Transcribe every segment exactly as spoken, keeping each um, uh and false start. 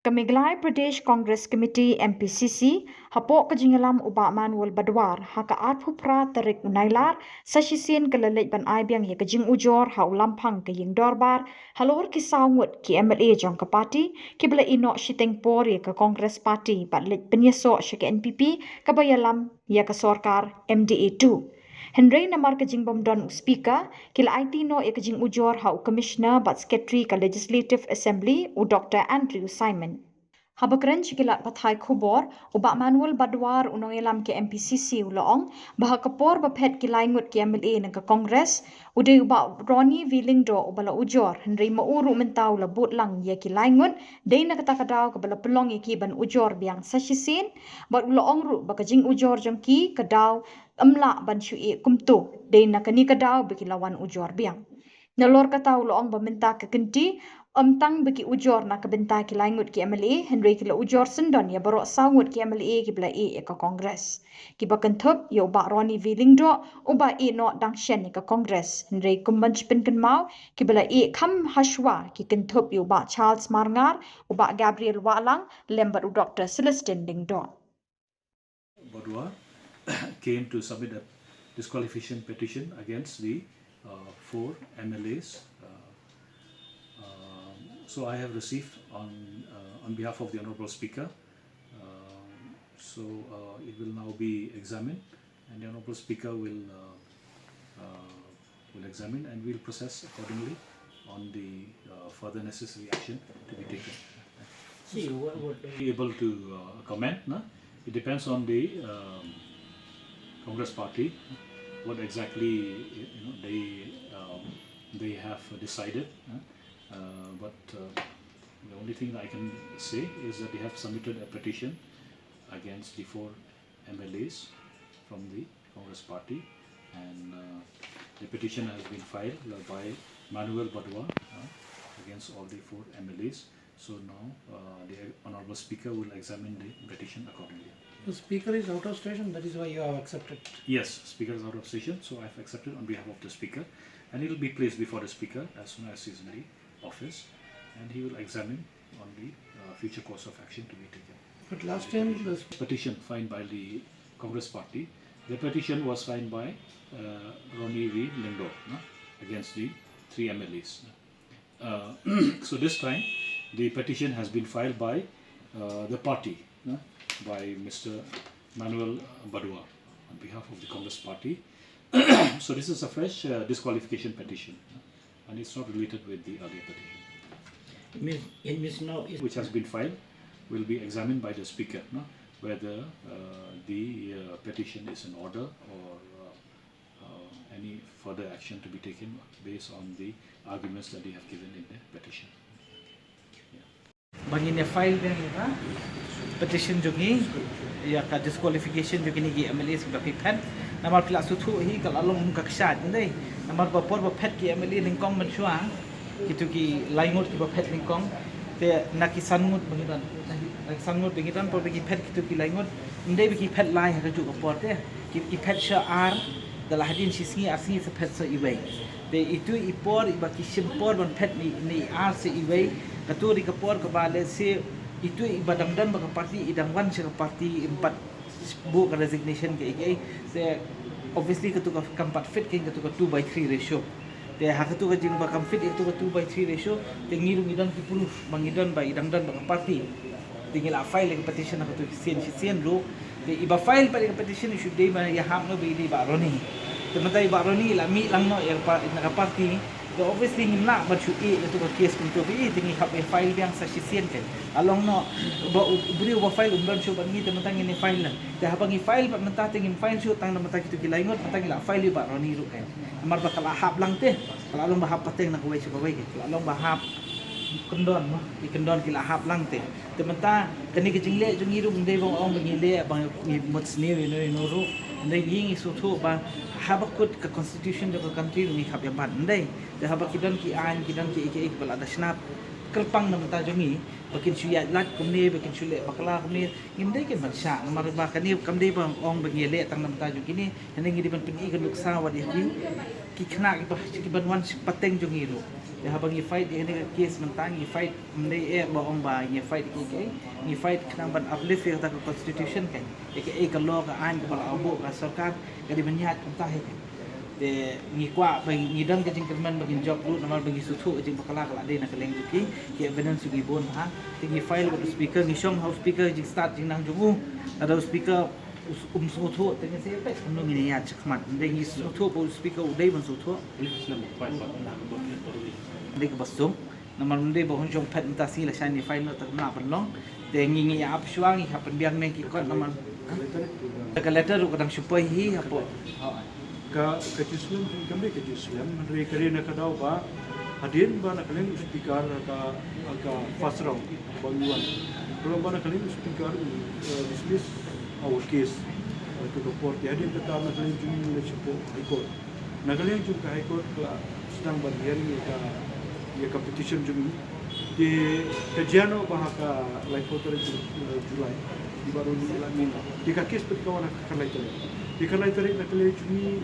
Ka Meghalaya Pradesh Congress Committee, M P C C, hapoh ka jingïalam u Bah Manuel Badwar, ha ka arphew phra tarik u Nailar, sa shisien ka la leit ban ai biang ïa ka jingujor ha u lamphang ka ïing dorbar, halor ki saw ngut ki M L A jong ka party, kiba la ïehnoh shiteng por ïa ka Congress Party, bad leit pynïasoh sha ka N P P, kaba ïalam ïa ka sorkar M D A two. Hynrei namar ka jingbym don u speaker, ki la aiti noh ïa ka jingujor ha u Commissioner bad Secretary ka Legislative Assembly, u Doctor Andrew Simon. Haba kren sha ki lad pathai khubor, u Bah Manuel Badwar, u nongïalam ka M P C C, u la ong ba ha ka por ba phet ki lai ngut ki M L A na ka Congress, u dei u Bah Ronnie V Lyngdoh uba la ujor, hynrei ma u ruh mynta u la bud lang ïa ki lai ngut, dei na kata ka daw kaba la pynlong ïa ki ban ujor biang sa shisien, bad u la ong ruh ba ka jingujor jong ki ka daw ym lah ban shu ïeh kumto, dei na kane ka daw ba ki la wan ujor biang. Nalor kata u la ong ba mynta ka kynti, ym tang ba ki ujor na ka bynta ki lai ngut ki M L A, hynrei ki la ujor syndon ïa baroh saw ngut ki M L A kiba la ïeh ïa ka Congress. Kiba kynthup ïa u Bah Ronnie V Lyngdoh, uba ïehnoh dang shen ïa ka Congress. Hynrei kum ban phin kynmaw, kiba la ïeh kham hashwa ki kynthup ïa u Bah Charles Marngar, u Bah Gabriel Wahlang, lem bad u Doctor Celestine Lyngdoh. Badwar came to submit a disqualification petition against the uh, four M L As. Uh, um, so I have received on uh, on behalf of the Honorable Speaker. Um, so uh, it will now be examined, and the Honorable Speaker will uh, uh, will examine, and we'll process accordingly on the uh, further necessary action to be taken. See, what would be able to uh, comment, no? It depends on the um, Congress party, what exactly you know, they um, they have decided. Uh, but uh, the only thing that I can say is that they have submitted a petition against the four M L As from the Congress party, and uh, the petition has been filed uh, by Manuel Badwar uh, against all the four M L As. So now uh, the Honorable Speaker will examine the petition accordingly. The Speaker is out of station, that is why you have accepted. Yes, Speaker is out of station, so I have accepted on behalf of the Speaker, and it will be placed before the Speaker as soon as he is in the office, and he will examine on the uh, future course of action to be taken. But last time the petition filed by the Congress party, the petition was filed by uh, Ronnie V Lyngdoh, no, against the three M L As. Uh, so this time, the petition has been filed by uh, the party, no, by Mister Manuel Badwar on behalf of the Congress party. So this is a fresh uh, disqualification petition, and it's not related with the earlier petition. It means, it means now it which has been filed will be examined by the Speaker, no, whether uh, the uh, petition is in order or uh, uh, any further action to be taken based on the arguments that they have given in the petition. Yeah. Ba ngin ïa file biang ïa ka petition jong ngi ïa ka disqualification jong kine ki M L As kiba phi phet. Namar phi la sngewthuh hi ka la long ka kshaid, ym dei? Namar ba por ba phet ki M L A nyngkong mynshuwa, kito ki lai ngut kiba phet nyngkong, te na ki san ngut ba ngi don, na ki san ngut ba ngi don, por ba ki phet kito ki lai ngut, ym dei ba ki phet lai ha kajuh ka por te, ki, ki phet sha ar, da la hadien shi sngi ar sngi sa phet sa iwei. Te itu i por iba ki shim por ban phet na i ar sa iwei. Kato dei ka por kaba lehse itu iba dang don bad ka party, i dang wan sha ka party, im pat buh ka resignation kaei kaei. Te obviously kato ka kam pat fit kein kato ka two by three ratio. Te ha kato ka jingba kam fit ïa kato ka two by three ratio, te ngi ruh ngi don ki proof ba ngi don ba i dang don bad ka party. Te ngi la file ïa ka petition ha kato ki sien shi sien ruh. Te iba file pat ïa ka petition i shu dei ba ïahap noh ba i dei Bah Ronnie. Te mynta i Bah Ronnie i la mih lang noh ïa ka pa-, na ka party. Te obviously ngim lah ban shu ïeh ïa kato ka case kumto ba i te ngi hap ïa file biang sa shi sien kein. La long noh ba u, u briew ba file um don shuh bad ngi, te mynta ngin ïa file lang. Te haba ngi file bad mynta te ngim file shuh tang na mynta kito ki lai ngut, mynta ngi la file ïa Bah Ronnie ruh kein. Namar ba ka la hap lang te, ka la long ba hap pateng na kawei sha kawei kein. Ka la long ba hap kyndon mo, ki kyndon ki la hap lang te. Te mynta kane ka jingleh jong ngi ruh ym dei ba ong ba ngi leh ba ngi mut sniew ïa no ïa no ruh. Ym dei, ngi ngi sngewthuh ba haba kut ka constitution jong ka country ruh ngi hap ïa bat, ym dei? Te haba ki don ki aiñ, ki don kiei kiei kiba la da shnat kyrpang na bynta jong ngi, ba kin shu ïaid lait kumne, ba kin shu leh bakla kumne, ngim dei kein ban shah, namar ba kane kam dei ba ong ba ngi leh tang na bynta jong kine, hynrei ngi dei ban pyni ka nuksa wat ïa ki, ki khynnah kiba, kiban wan sha pateng jong ngi ruh. Te haba ngi fight ïa kane ka case mynta, ngi fight ym dei eh ba ong ba ngi fight ïa kiei kiei, ngi fight khnang ban uplift ïa kata ka constitution, ka ïa kaei ka law ka aiñ kaba la buh ka sorkar, ka dei ban ïaid kumta hi ka. Te ngi kwah ba ngi don ka jingkyrmen ba ngin jop lut namar ba ngi sngewthuh ka jingbakla ka la dei na ka liang jong ki, ki evidence jong ngi bun bha. Te ngi file bad u speaker, ngi shong ha u speaker jingstad jingnang jong u. Lada u speaker um sngewthuh, te ngin sa ïa peit kumno ngin ïaid shakhmat. Ym dei, ngi sngewthuh ba u speaker u dei ban sngewthuh. Ym dei kaba suk. Namar ym dei ba hun shong phet mynta sngi lashai ngin file noh, te kumno ban long. Te ngi, ngi ïa ap shuwa, ngi hap pynbiang ne ki kot namar. Te ka letter ruh ka dang shu poi hi hapoh. Ka, ka jingslem, kam dei ka jingslem, hynrei ka dei na ka daw ba hadien ba na ka liang u speaker ha ka, ha ka first round ba ngi wan. Ka long ba na ka liang u speaker u, eh, dismiss our case, eh, to the court. Te hadien kata na ka liang jong ngi la shu poi High Court. Na ka liang jong ka High Court ka la sdang ban hearing ïa ka, ïa ka petition jong ngi. Te ka jia noh ba ha ka laiphew tarik, eh, July, i Bah Roni i la mih noh. Te ka case pat ka wan ha ka khatlai tarik. Te khatlai tarik na ka liang jong ngi,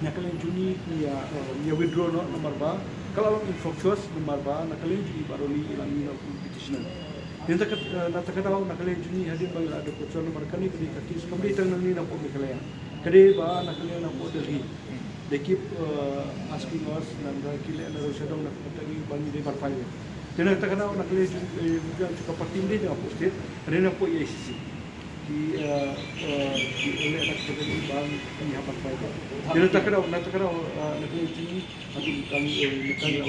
na ka liang jong ngi ngi ïa, eh, ngi ïa withdraw noh namar ba ka la long infructuous namar ba na ka liang jong i Bah Roni i la mih noh kum petitioner. Te na ta ka, eh, na ta ka daw na ka liang jong ngi hadien ba ngi la dep pyrshah namar kane ka dei ka case kam dei tang nangne na poh Meghalaya. Ka dei ba na ka liang na poh Delhi. They keep, uh, asking us, na, na ki leh na Roshadong na ka party ba ngi dei ban file. Te na kata ka daw na ka liang jong, eh, jong ka party ym dei na poh state, ka dei na poh A I C C. Ki, uh, uh, ki leh na ka party ba ngi hap ban file. Te na kata ka daw, na kata ka daw, uh, na ka liang jong ngi, atu kan, eh, kan, eh,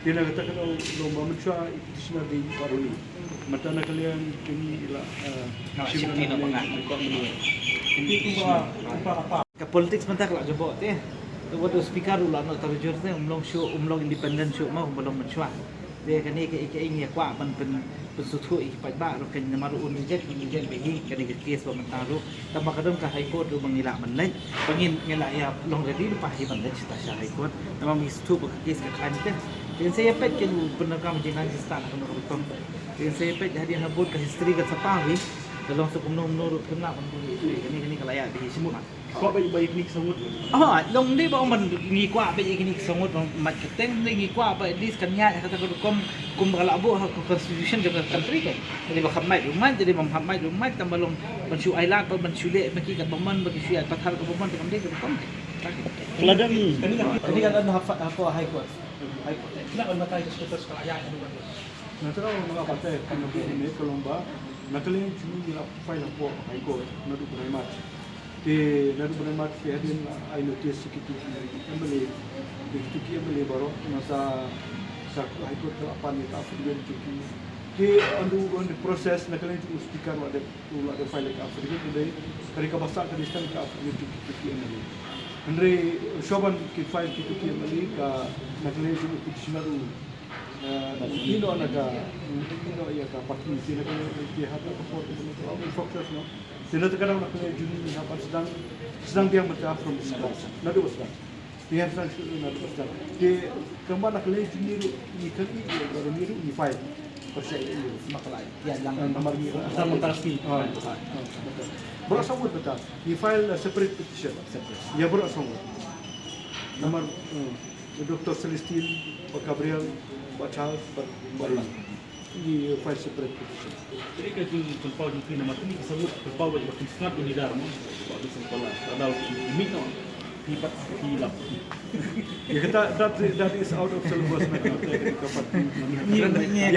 te na kata ka daw long ba mynshuwa i petitioner dei i Bah Roni. Mynta na ka liang jong ngi i la, eh, shim na ka liang jong i Bah Roni. Ka politics mynta ka la jubok te. Te wat u speaker u la noh tarjur te, um long shuh, um long independent shuh mo, um long mynshuwa. Te kane ka, ka, ngi ïa kwah ban pyn, pynsngewthuh ïa ki paidbah ruh, kan namar un reject, un reject bha hi kane ka case ba mynta ruh. Tangba ka don ka High Court ruh ba ngi lah ban leit. Ba ngin, ngi lah ïa long ready lypa hi ban leit shata sha High Court. Namar ngi sngewthuh ba ka case ka khlaiñ te. Te ngin sa ïa peit, kan pyndonkam jingïalang jingstad ha kano kano ka rukom. Te ngin sa ïa peit hadien ha bud ka history kan sa paw hi. Ka long sa kumno kumno ruh kan lah ban bud hi. Kane, kane ka la ïa bha hi sha ma. Kwah beit ba ïa kine ki sa ngut. Oh, long dei ba ong ban ngi kwah beit ïa kine ki sa ngut, ban mat kyrteng, dei ngi kwah ba at least kan ïaid ha kata ka rukom kumba ka la buh ha ka constitution jong ka country ka. Dei ba kham mait ruh mait, dei ba kham mait ruh mait, tangba long ban shu ailad, ban, ban shu leh ma ki katba mon, ba ki shu ïaid pathar katba mon, te kam dei ka rukom ka. Ka la dang. Kane ka don ha, ha ko High Court. High Court. Kane ka don ha High Court. Na tara ma ka batai ka na buh ne ka long ba na ka liang jong ngi la file hapoh High Court naduh bnai March. Te naduh bnai March te hadien la ai notice ïa kito ki M L A, ïa kito ki M L A baroh, na sa, sa High Court ka la pan ïa ka affidavit jong ki. Te on the, on the process na ka liang jong u speaker la dep, u la dep file ïa ka affidavit, hynrei ka dei kaba sah ka dei sdang ka affidavit jong kito ki M L A. Hynrei shuwa ban ki file kito ki M L A ka, na ka liang jong u petitioner u Eh, ïehnoh na ka, ïehnoh ïa ka party, te na ka, te ha ka por ka, ka, ka, ka, ka, no. Te na ka, na ka juni ni ha ban sdang, sdang biang mynta from the start. Naduh ba sdang. Te ha sdang shu naduh ba sdang. Te kumba na ka juni ruh ngi kyrkieh ïa baroh ngi ruh ngi file. Pyrshah ïa u. Namar ngi, ah, ah, ah. Baroh saw ngut mynta. Ngi file a separate petition. Separate. Ïa baroh saw ngut. Namar, hmm. Doctor Celestine, Bah Gabriel, Bah Charles, Bah, Bah Lim. Ngi file separate petition. Jadi ka jingpynpaw jong phi namar kine ki saw ngut pynpaw ba ki sngap ïa u leader mo. Ba ki sngap la. Ka daw ki mih no. Phi pat phi lap. Ïa kata, that, that is out of syllabus na ka, ka, ka party. Ïa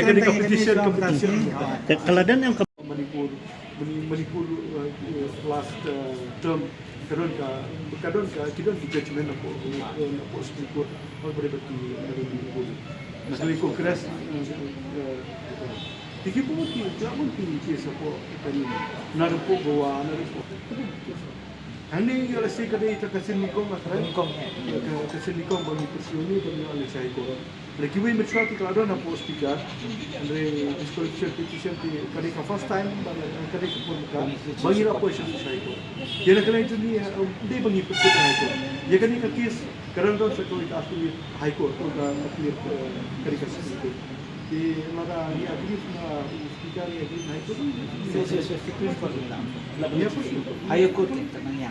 kane ka petition, ka petition. Ka, ka la don ïa ka Manipur, Mani-, Manipur, uh, last, uh, term, ka don ka, ka don ka, ki don ki judgment napoh, uh, napoh Supreme Court, all bad ki, uh, Manipur. Na ka liang Congress, uh, uh, te ki bun ki, ki bun ki case hapoh kane, na hapoh Goa, na hapoh. Hangne ïa lehse ka dei ka sien nyngkong, ka sien nyngkong ba ngi pursue ne ba ngi ïoh leit sha High Court. Lada kiwei mynshuwa te ka la don hapoh speaker, hynrei disqualification petition te ka dei ka first time ba ka dei ka por ba ngi la poi sha High Court. Ïa na ka liang jong ngi, eh, dei ba ngi pyrshah High Court. Ïa kane ka case ka dang don sa kawei ka appeal High Court, ka appeal, eh, ka dei ka Supreme Court. Te lada ngi agree na speaker, ngi agree na High Court. Higher Court te ka nang ïa.